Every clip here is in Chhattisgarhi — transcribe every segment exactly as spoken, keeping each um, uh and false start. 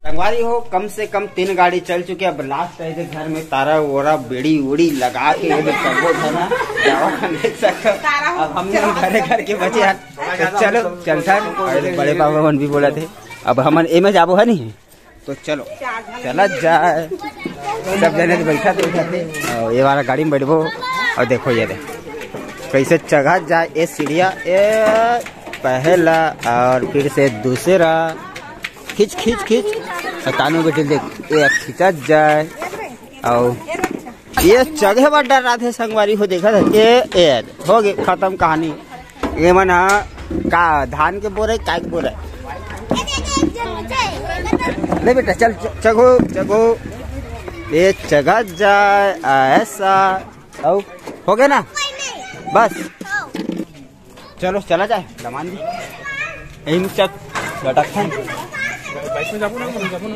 संगवारी हो, कम से कम तीन गाड़ी चल चुके। अब लास्ट है, घर में तारा ओरा बेड़ी उड़ी लगा के ये सबो झना जावा हम देख सकते हो। अब हम लोग घरे घर के बचे हैं, तो चलो चलता है। बड़े बाबा मन भी बोला थे, अब हमन एमे जाबो है नहीं, तो चलो चला जाए। सब जने तो बैठा थे, बैठा थे। और ये वाला गाड़ी में बैठबो और देखो ये दे कैसे चढ़ा जाए ये सीढ़िया, ये पहला और फिर से दूसरा। खींच खींच खींच। और तानू बेटी देख, ये खींचा जाए। और ये चढ़े बर डर रहा थे संगवारी हो, देखा था ये, ये हो गए खत्म कहानी। ये मन हा का धान के बोरा है, काय के बोरा है? ले बेटा चल, च-, चघो चघो। ये चघा जाए ऐसा। आओ, हो गया ना? बस चलो चला जाए दमान जी। यही में चल लटक है। बाइक में जाबो ना, जाबो ना।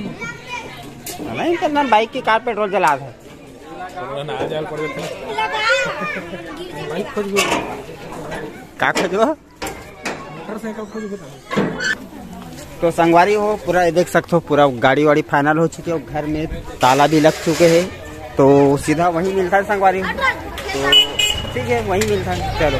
नहीं करना, बाइक के कार पेट्रोल जला है। ना जाए पड़ जाता। बाइक खोज गो। का खोजो? मोटरसाइकिल खोज गो। तो संगवारी हो, पूरा ये देख सकते हो, पूरा गाड़ी वाड़ी फाइनल हो चुकी है, घर में ताला भी लग चुके हैं। तो सीधा वहीं मिलता है संगवारी। तो ठीक है, वहीं मिलता है। चलो।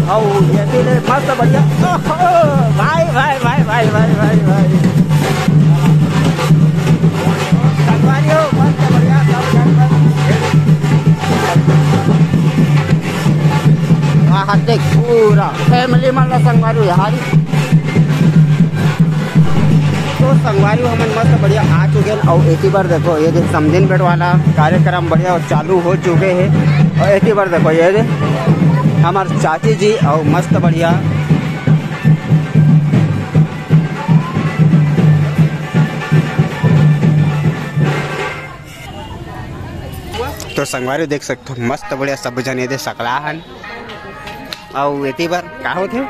आओ, ये भी ले, मस्त बढ़िया। ओहो, भाई, भाई, भाई। संगवारी हो, मस्त बढ़िया, सब जगह। वहाँ देख, पूरा फैमिली मन ला संगवारी हो, यहाँ तो संगवारी हो, हमन मस्त बढ़िया आ चुके हैं। और एती बार देखो, ये देख समधिन भेंट वाला कार्यक्रम बढ़िया और चालू हो चुके हैं। और एती बार देखो, ये देख हमार चाची जी और मस्त बढ़िया। तो संगवारी देख सकते हो, मस्त बढ़िया सब जन ये दे सकला हन। अउ एती बर का होथे?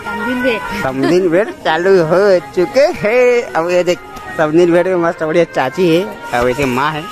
समधिन भेंट। समधिन भेंट चालू हो चुके हे। अब ये देख, समधिन भेंट में मस्त बढ़िया चाची हे, अउ एती माँ हे।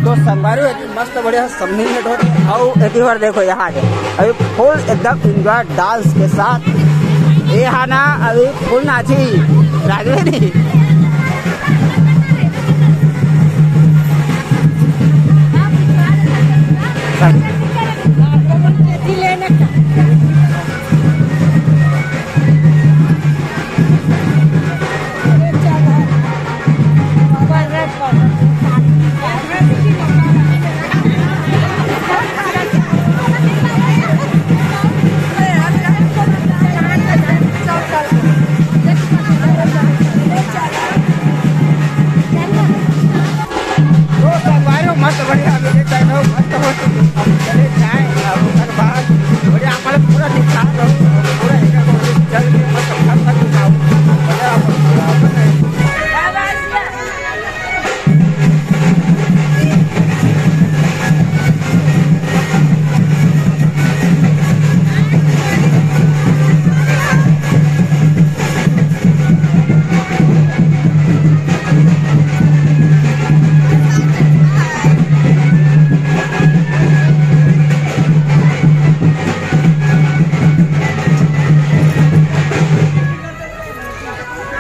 तो संगवारी हो, एती मस्त बढ़िया समधी नेट होत हे। अउ एती बार देखो, यहाँ के अभी फुल एकदम एंजॉय डांस के साथ। ये हा ना अभी फुल नाची, रागवे नहीं। तो संगवारी हो, मस्त बढ़िया मिले चाहे हो, मस्त हो, अब चले जाए, अब ओकर बाद बढ़िया अपन पूरा निकाल रहो, पूरा एकर को चल के मस्त घर तक दिखाओ, बढ़िया अपन, अपन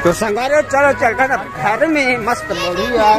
तो संगवारी हो, चलो चलथन अब घर में, मस्त बढ़िया।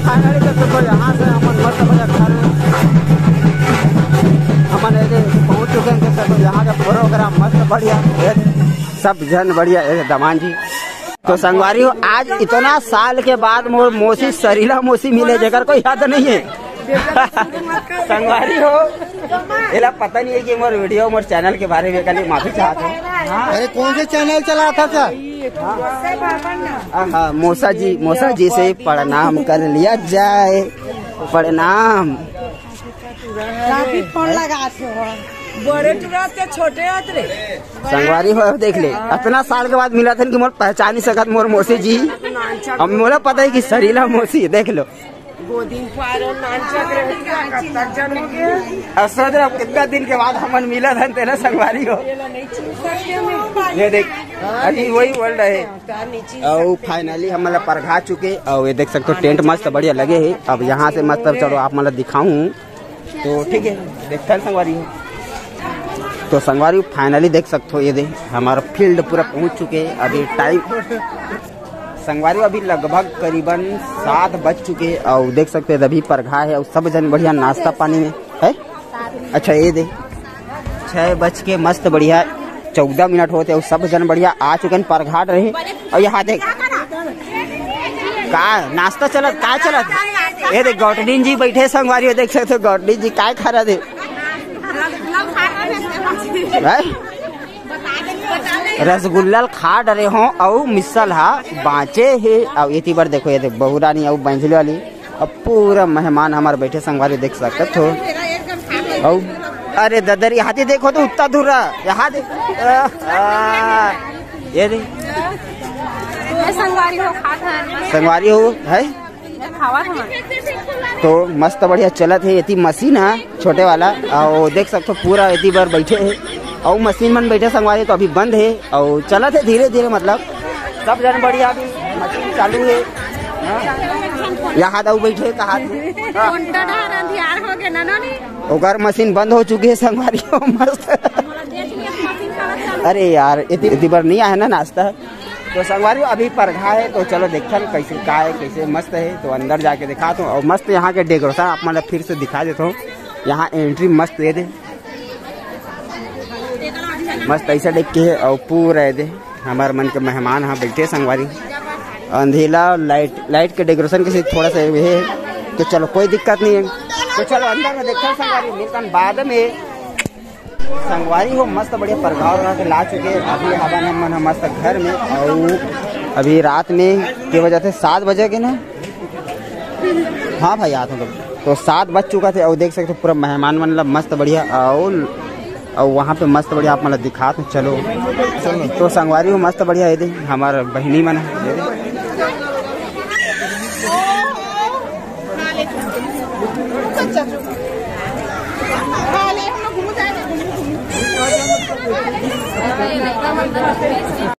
फाइनली दोस्तों, तो यहाँ से हमन मस्त बढ़िया घर हमन एदे पहुँच चुके हैं। दोस्तों, तो यहाँ का प्रोग्राम मस्त बढ़िया, ये सब जन बढ़िया, ये दमान जी। तो संगवारी हो, आज इतना साल के बाद मोर मौसी, सरीला मौसी मिले, जेकर कोई याद नहीं है। संगवारी हो, एला पता नहीं है कि मोर वीडियो, मोर चैनल के बारे में, कल माफी चाहत हूँ। अरे, कौन से चैनल चला था क्या? हाँ, हाँ, मौसा जी, मौसा जी से प्रणाम कर लिया जाए, प्रणाम। काफी फोन लगात हो। बड़े टुरा के छोटे हाथ रे। संगवारी हो, देख ले, इतना साल के बाद मिला था कि मोर पहचान ही सकत मोर मौसी जी। अब मोला पता है कि सरीला मौसी, देख लो। गोदी पारो नानचक रहे, कब तक जन्म के? अब सोच रहे, अब कितना दिन के बाद हमन मिला था, तेरा संगवारी हो। ये देख, अभी वही बोल रहे। और फाइनली हमन ला परघा चुके, और ये देख सकते हो, टेंट मस्त बढ़िया लगे है। अब यहाँ से मस्त, चलो, आप मन ला दिखाऊं, तो ठीक है, देखते हैं संगवारी हो। तो संगवारी, फाइनली देख सकते हो, ये दे, हमारा फील्ड पूरा पहुँच चुके हैं। अभी टाइम संगवारी, अभी लगभग करीबन सात बज चुके हैं, और देख सकते हैं, अभी परघा है, और सब जन बढ़िया नाश्ता पानी में है। अच्छा, ये दे, छः बज के मस्त बढ़िया चौदह मिनट होते, और सब जन बढ़िया आ चुके हैं परघाट रहे। और यहाँ देख, का नाश्ता चलत, का चलत? ये देख, गौटनीन जी बैठे संगवारी हो, देख सकते हो, गौटनीन जी काय खा रहे थे? हैं? रसगुल्ला खा डरे हो, अउ मिसल हा बाँचे हे। अउ एती बर देखो, ये देख, बहुरानी अउ बैंझले वाली, अब पूरा मेहमान हमारे बैठे संगवारी, देख सकत हो। अउ अरे ददरी, हाथी देखो तो उत्ता धुर्रा, यहाँ दे। आ, आ, ये दे। ए, संगवारी हो, खात हन। संगवारी हो, है? खावत हन। तो मस्त बढ़िया चलत है एती मशीन हा, छोटे वाला, अउ देख सकत हो पूरा एती बर बैठे है, अउ मशीन मन बैठे संगवारी, तो अभी बंद है, अउ चलत है धीरे धीरे, मतलब सब जन बढ़िया, अभी मशीन चालू है। हाँ। यहाँ दाऊ बैठे कहा थे। हाँ। कोंटा डहर अंधियार हो गए ना, ना, नहीं। ओकर मशीन बंद हो चुकी है संगवारी हो, मस्त। अरे यार, एती, एती बर नहीं आया ना नाश्ता। तो संगवारी हो, अभी परघा है, तो चलो देखथन कैसे का है, कैसे मस्त है, तो अंदर जाके दिखाता हूँ। और मस्त यहाँ के डेकोरेशन आप मन ला फिर से दिखा देता हूँ। यहाँ एंट्री मस्त दे दे, मस्त ऐसा टाइप के है। और पूरा ये दे, हमार मन के मेहमान हा बैठे संगवारी। अंधेला, लाइट, लाइट के डेकोरेशन के से थोड़ा सा ये है, तो चलो कोई दिक्कत नहीं है। तो चलो अंदर में देखते हैं संगवारी, मिलतन बाद में। संगवारी हो, मस्त बढ़िया परघा उरघा के ला चुके। अभी हवन हमन ह मस्त घर में, अउ अभी रात में के बजे थे, सात बजे के ना। हाँ भाई, आत हूँ तो, तो सात बज चुका थे। अउ देख सकते हो पूरा मेहमान मन ला मस्त बढ़िया, अउ अउ वहाँ पे मस्त बढ़िया आप मन ला दिखात हूँ। चलो, तो संगवारी हो, मस्त बढ़िया ये दे हमार बहिनी मन है, ये दे।